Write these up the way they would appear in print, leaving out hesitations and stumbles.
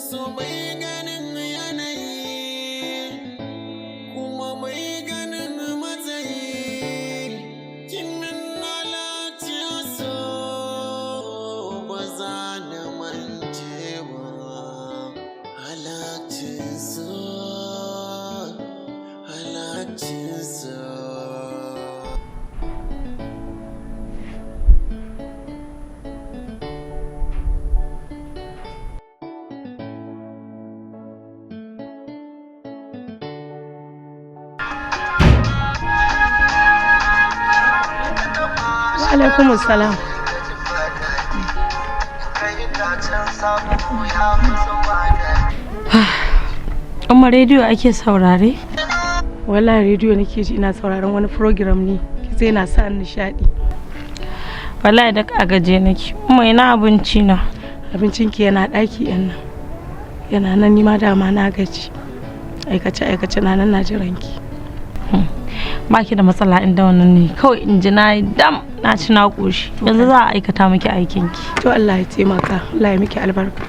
So mai ganin yanayi kuma mai ganin matsayi, kimin halarci, so ba za na mance ba. Halarcin so, halarcin so. Wa alaikum salam. Umma, rediyo ake saurare? Wallahi rediyo nake ji, ina sauraron wani program ne sai na sa ni nishadi. Wallahi da a gaje nake. Umma, ina abinci na? Abincin ki yana daki, yan nan. Yana nan, ni ma dama na gaji. Aikace aikace na nan na jiran ki. Ba ki da matsala, inda wannan ne kawai in ji na yi dam, na ci na ƙoshi. Yanzu za a aikata miki aikin ki. To Allah ya taimaka, Allah ya miki albarka.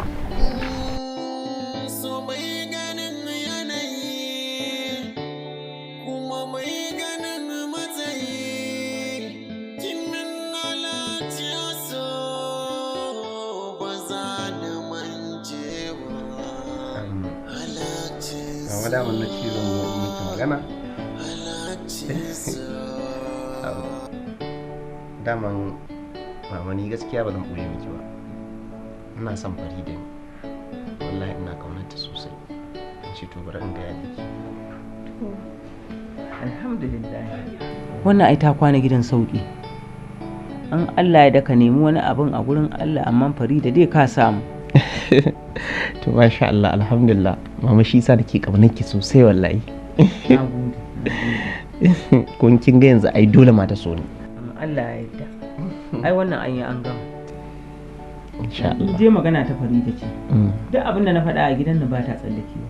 So mai ganin yanayi kuma mai ganin matsayi, kimin halarci, so ba za na mance ba. Halarci Mama, daman na ce zan zo in miki magana. halarci so. Daman mama, ni gaskiya ba zan ɓoye miki ba. Ina son Farida ne. Wallahi ina ƙaunarta sosai. In ce to bari in gaya miki. Alhamdulillah, wannan ai ta kwana gidan sauki. An Allah ya daka nemi wani abin a gurin Allah, amma Farida dai ka samu. To masha Allah, alhamdulillah. Mama, shi yasa nake ƙaunar ki sosai wallahi. Na gode. Kun kin ga yanzu ai dole ma ta so ni. Amma Allah ya yarda, ai wannan an yi an gama. Insha Allah. Je magana ta Farida ce. Duk abin da na faɗa a gidan nan ba ta tsallakewa.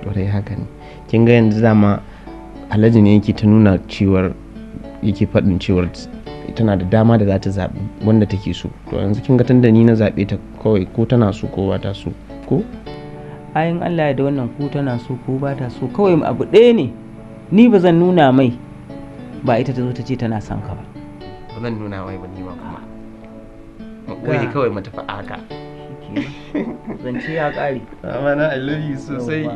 Kwarai, haka ne. Kin ga yanzu dama Alhaji ne yake ta nuna cewar, yake faɗin cewar tana da dama da za ta zaɓi wanda take so. To yanzu kin ga tunda ni na zaɓe ta, kawai ko tana so ko ba ta so ko. Ayin Allah ya da wannan, ko tana so ko ba ta so, kawai abu ɗaya ne, ni ba zan nuna mai ba ita ta zo ta ce tana son ka ba. Ba zan nuna mai ba, ni ma kuma. Mu ɓoye kawai mu tafi a haka. Shikenan, zance ya ƙare. Mama na, I love you sosai.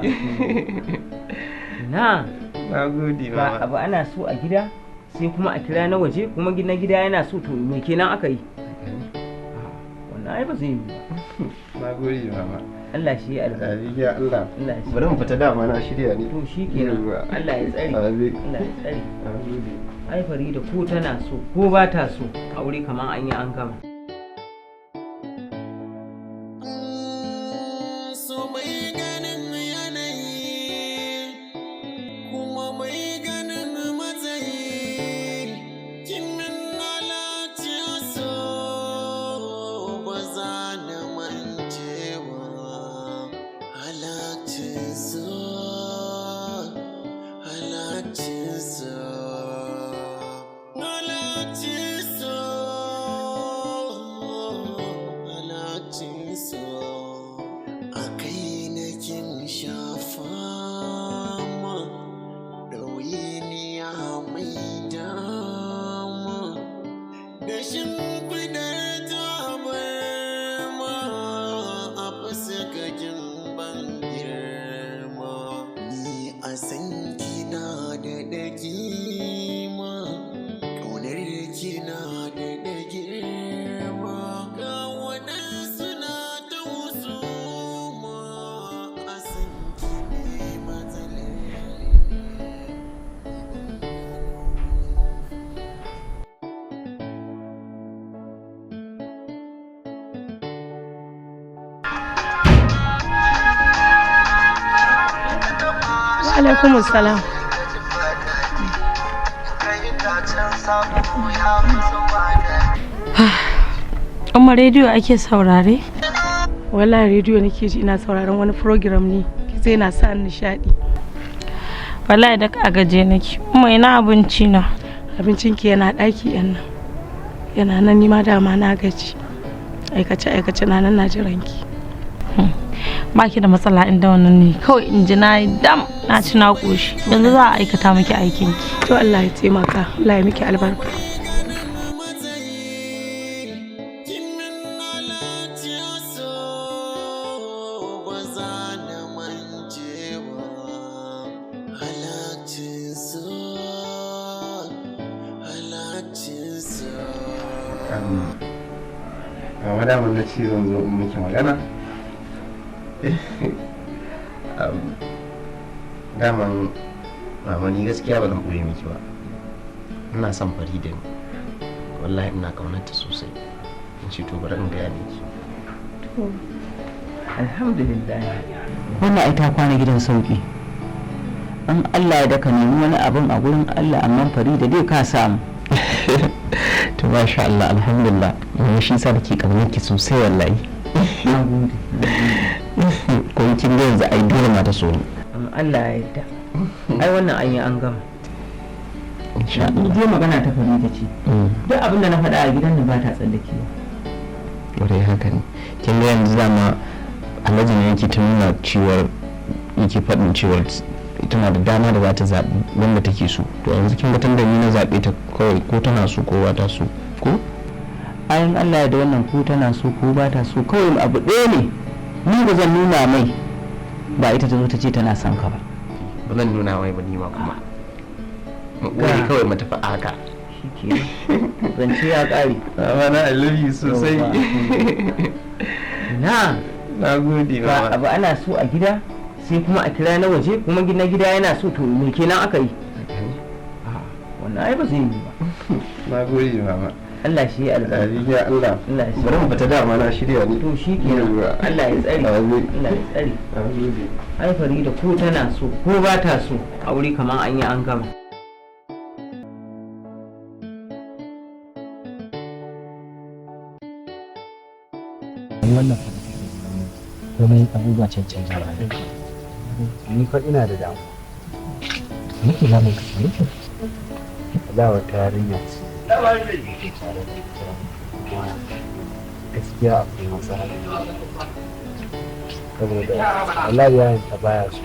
Na Na gode ba mama. Abu ana so a gida, sai kuma a kira na waje, kuma na gida yana so, to me kenan aka yi? Wannan ai ba zai yi ba. Na gode mama. Allah shi ya albarka. Amin ya Allah. Allah shi. Bari mu fita, dama na shirya ne. To shi kenan. Yawwa. Allah ya tsare. Amin. Allah ya tsare. Na gode. Ai Farida ko tana so ko ba ta so, aure kamar an yi an gama. So mai ganin yanayi kuma mai ganin matsayi, kimin halarci, so ba za na mance ba. Halarci so, halarci so, halarci so, halarci so. A kai na kin shafa ma ɗawainiya mai dama da shimfiɗar tabarma a fuskakin ban girma, ni a san kina da kima, ƙaunar kina da girma, ga waɗansu na ta husuma, a san ki ne matsalar. Wa alaikum salam. Umma, rediyo ake saurare? Wallahi rediyo nake ji, ina sauraron wani program ne sai na sa ni nishadi. Wallahi da a gaje nake. Umma, ina abinci na? Abincin ki yana daki, yan nan. Yana nan, ni ma dama na gaji. Aikace aikace na nan na jiran ki. Ba ki da matsala inda wannan ne, kawai in ji na yi dam na ci na ƙoshi. Yanzu za a aikata miki aikin ki. To Allah ya taimaka, Allah ya miki albarka. Mama, daman na ce zan zo in miki magana. Daman mama, ni gaskiya ba zan ɓoye miki ba. Ina son Farida ne. Wallahi ina ƙaunarta sosai. In ce to bari in gaya miki. Alhamdulillah, wannan ai ta kwana gidan sauki. An Allah ya daka nemi wani abin a gurin Allah, amma Farida dai ka samu. To masha Allah, alhamdulillah. Mama, shi sa nake ƙaunar ki sosai wallahi. Na gode. Ko kin ga yanzu ai dole ma ta so ni. An Allah ya yarda, ai wannan an yi an gama. Insha Ni Allah. dai magana ta Farida ce, duk abin da na faɗa a gidan nan ba ta tsallakewa. Kwarai haka ne. Kin ga yanzu dama Alhaji ne yake ta nuna cewar, yake faɗin cewar tana da dama da za ta zaɓi wanda take so. To yanzu kin ga tunda ni na zaɓe ta, kawai ko tana so ko ba ta so, ko Ayin Allah ya da wannan ko tana so ko ba ta so, kawai abu ɗaya ne, ni ba zan nuna mai ba ita ta zo ta ce tana son ka ba. Ba zan nuna mai ba, ni ma kuma mu ɓoye kawai mu tafi a haka. Shikenan, zance ya ƙare. Mama na, I love you sosai. Na Na gode. Ba abu ana so a gida, sai kuma a kira na waje, kuma na gida yana so, to me kenan aka yi? Wannan ai ba zai yi ba. Na gode, mama. Allah shi ya albarka. Ya Allah. Allah ya Bari mu fita, dama na shirya ne. To shi kenan, Allah ya tsare. Amin. Allah ya tsare. Na gode. Ai Farida ko tana so ko ba ta so, aure kamar an yi an gama. Wannan fa da kake gani, komai abubuwa cancanzawa ne. Ni fa ina da damuwa. Nake zamun ka ne? Da wata yarinya ce muke tare da ita, kuma gaskiya akwai matsala, saboda wallahi yayin ta baya so,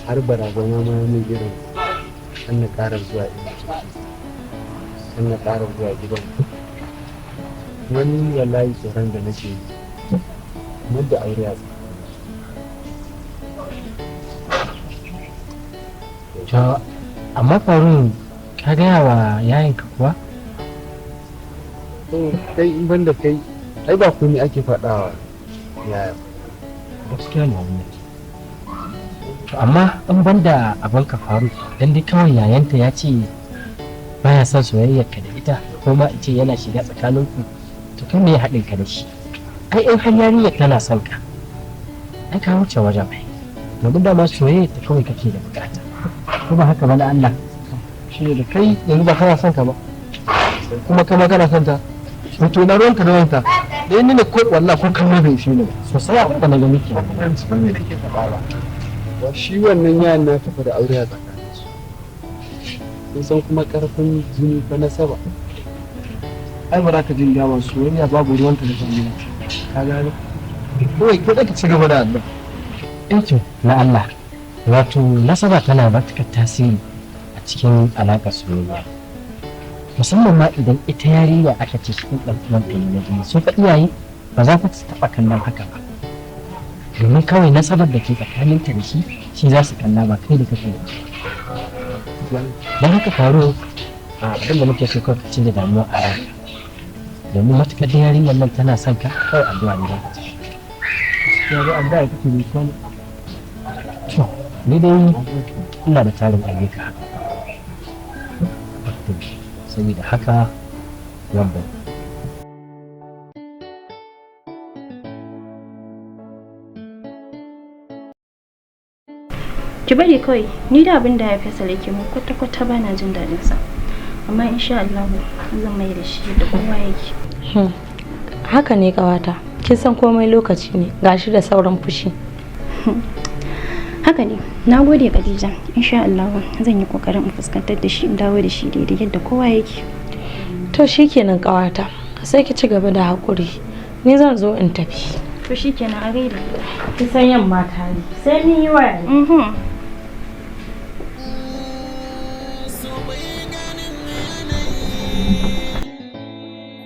har barazana ma ya min irin an na ƙara zuwa inda take, an na ƙara zuwa gidan. Wani wallahi tsoron da nake yi kamar da aure a tsakaninsu. To amma Faruk, ka gaya wa yayinka kuwa? To kai, in banda kai, ai ba komai ake faɗawa yaya. Gaskiya ne wannan. To amma in banda abin ka Faruk, dan dai kawai yayanta ya ce baya son soyayyar ka da ita, ko ma in ce yana shiga tsakaninku, to kai me haɗin ka da shi? Ai in har yarinyar tana son ka, ai ka wuce wajen ai. Domin dama soyayyar ta kawai kake da bukata. Ko ba haka ba na Allah? Shi ne da kai yanzu ba kana son ka ba, kuma kama kana son ta, to na ruwanka da wanta da ni ne ko wallahi ko kallo bai shi ne ba. Sosai, abin da na gani kenan. Ban me nake faɗa ba. Wa shi wannan yayan na tafi da aure a tsakaninsu, sun san kuma karfin jini fa nasaba. Ai ba za ka jin gawa, soyayya babu ruwanta da kabila, ka gane? Kawai ko da ka ci gaba da addu'a. Eh to na Allah, wato nasaba tana matuƙar tasiri a cikin alaƙar soyayya, musamman ma idan ita yarinya aka ce cikin ɗan uwanta ne na jini. Su fa iyaye ba za su taɓa kallon haka ba, domin kawai nasabar da ke tsakaninta da shi shi za su kalla, ba kai da kake da shi. Don haka Faru, abin da muke so kawai ka cire damuwa a ranka, domin matuƙar da yarinyar nan tana son ka, kawai addu'a ne za ka ci. Ya ga addu'a kake yi ko? To ni dai ina da tarin ayyuka, saboda haka zan bar. Ki bari kawai, ni da abin da ya Faisal yake mu kwata-kwata ba na jin daɗin sa. Amma insha Allah zan mai da shi da kowa yake. Haka ne kawata, kin san komai lokaci ne, gashi da sauran fushi. Haka ne, na gode Khadija. Insha Allah zan yi kokarin in fuskantar da shi, in dawo da shi daidai yadda kowa yake. To shikenan kawata, sai ki ci gaba da hakuri, ni zan zo in tafi. To shikenan, a gaida gida. Kisan yamma ta yi. Sai mun yi waya. Mhm. So mai ganin yanayi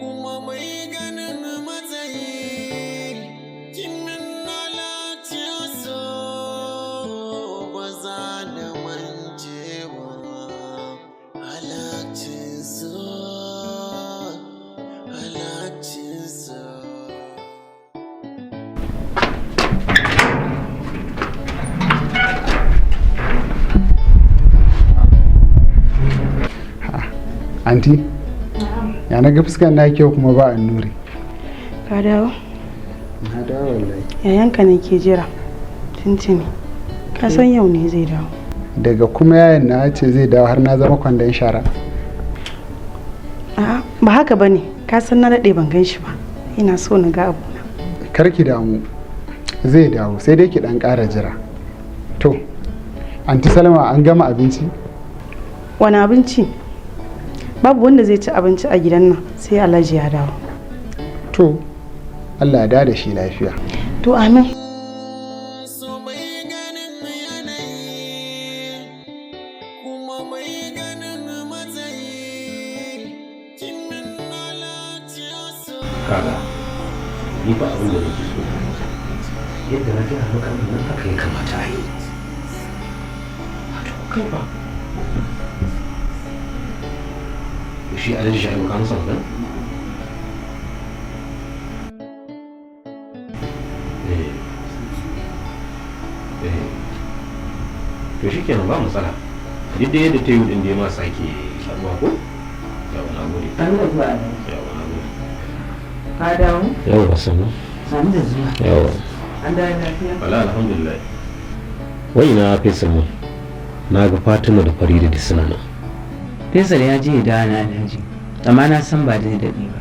kuma mai ganin matsayi, kimin halarci so ba za na mance ba. Halarcin so, halarcin so. Anti, ya na ga fuskar na kyau kuma ba annuri? Ka dawo? Na dawo wallahi. Yayanka ne ke jira. Tuntuni. Ka san yau ne zai dawo. Daga kuma yayan na ce zai dawo har na zama kwandon shara. A'a, ba haka bane. Ka san na daɗe ban gan shi ba. Ina so na ga abuna. Kar ki damu, zai dawo, sai dai ki dan ƙara jira. To, Anti Salma, an gama abinci? Wani abinci? Babu wanda zai ci abinci a gidan nan sai Alhaji ya dawo. To, Allah ya dawo da shi lafiya. To, amin. So mai ganin yanayi kuma mai ganin matsayi, kimin halarci so. Kaga, ni ba abin da nake so, yadda na gaya maka nan haka ya kamata a yi. To, kai ba shi Alhaji Sha'ibu ka masa magana? Eh, to shikenan, ba matsala. Duk da yadda ta yi din da ma sake haɗuwa ko. Yawa, na gode. An da zuwa, Alhaji. Yawa, na gode. Ka dawo? Yawa, sannu. Sani da zuwa. Yawa. An dawo lafiya? Wala, alhamdulillah. Wai na Faisal ne? Na ga Fatima da Farida da suna nan. Faisal ya je ya dawo na, Alhaji. Amma na san ba zai daɗe ba.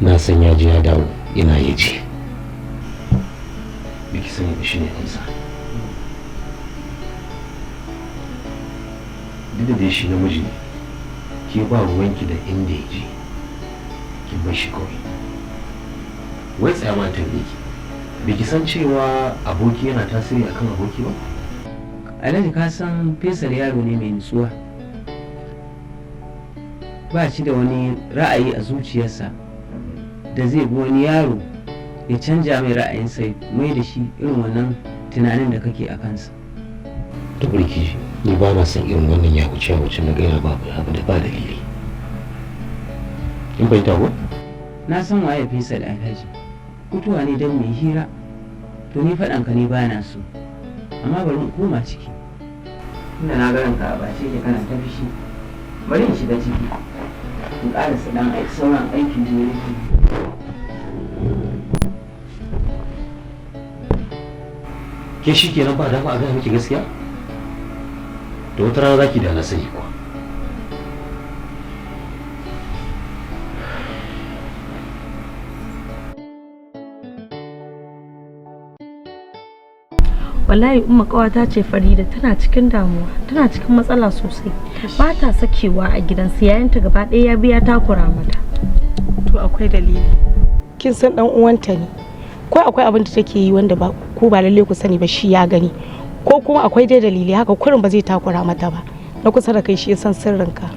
Na san ya je ya dawo. Ina ya je? Biki sani da shi ne amsa. Duk da dai shi namiji ne, ke ba ruwanki da inda ya je, ki bar shi kawai. Wai tsaya ma tambaye ki, biki san cewa aboki yana tasiri akan aboki ba? Alhaji, ka san Faisal yaro ne mai nutsuwa. Ba shi da wani ra'ayi a zuciyarsa da zai bi wani yaro ya canja mai ra'ayinsa, ya mai da shi irin wannan tunanin da kake a kansa. To, barki, ni ba na son irin wannan ya wuce ya wuce na gaira babu abu da ba dalili. In fahimta ko? Na san waye Faisal, Alhaji. Fitowa ne don mai hira. To, ni faɗanka ne ba na so. Amma bari in koma ciki. Tunda na ga ranka a bace ke, kana ta fushi. Bari in shiga ciki. In ƙarasa ɗan aiki, sauran aikin da nake yi. Ke shi kenan ba dama a gaya miki gaskiya? Da wata rana zaki da na sani kuwa. Wallahi Umma, kawata ce Farida, tana cikin damuwa, tana cikin matsala sosai. Ba ta sakewa a gidansu, yayanta gaba ɗaya ya biya takura mata. To, akwai dalili. Kin san dan uwanta ne. Ko akwai abin da take yi wanda ba ku ba lalle ku sani ba, shi ya gani. Ko kuma akwai dai dalili, haka kurin ba zai takura mata ba. Na kusa da kai shi ya san sirrinka.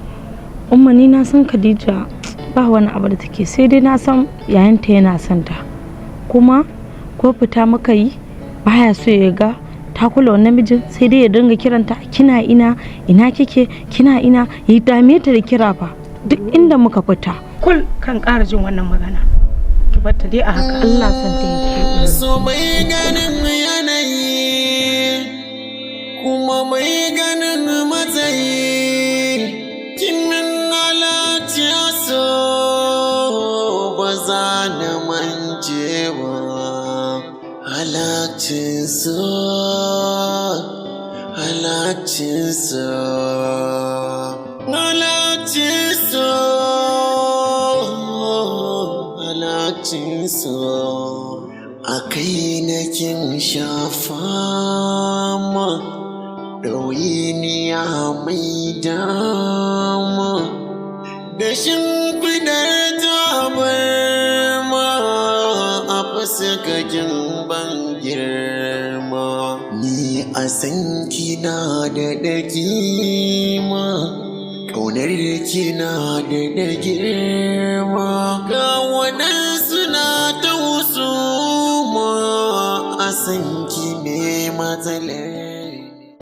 Umma, ni na san Khadija ba wani abu da take, sai dai na san yayanta yana son ta. Kuma ko fita muka yi, baya so ya ga ta kula wannan namijin, sai dai ya dinga kiranta, "Kina ina? Ina kike? Kina ina?" Ya dame ta da kira fa duk inda muka fita. Kul kan ƙara jin wannan magana. Ki bar ta dai a haka. Allah san ta yake. So mai ganin yanayi kuma mai ganin matsayi, kimin halarci so ba za na mance ba. Halarcin so, halarcin so, halarcin so, halarcin so. A kai na kin shafa ma ɗawainiya mai dama da shimfiɗar tabarma a fuska. suka kin ban girma. Ni a san kina da kima, ƙaunar kina da girma. Ga waɗansu na ta husuma, a san ki ne matsalar.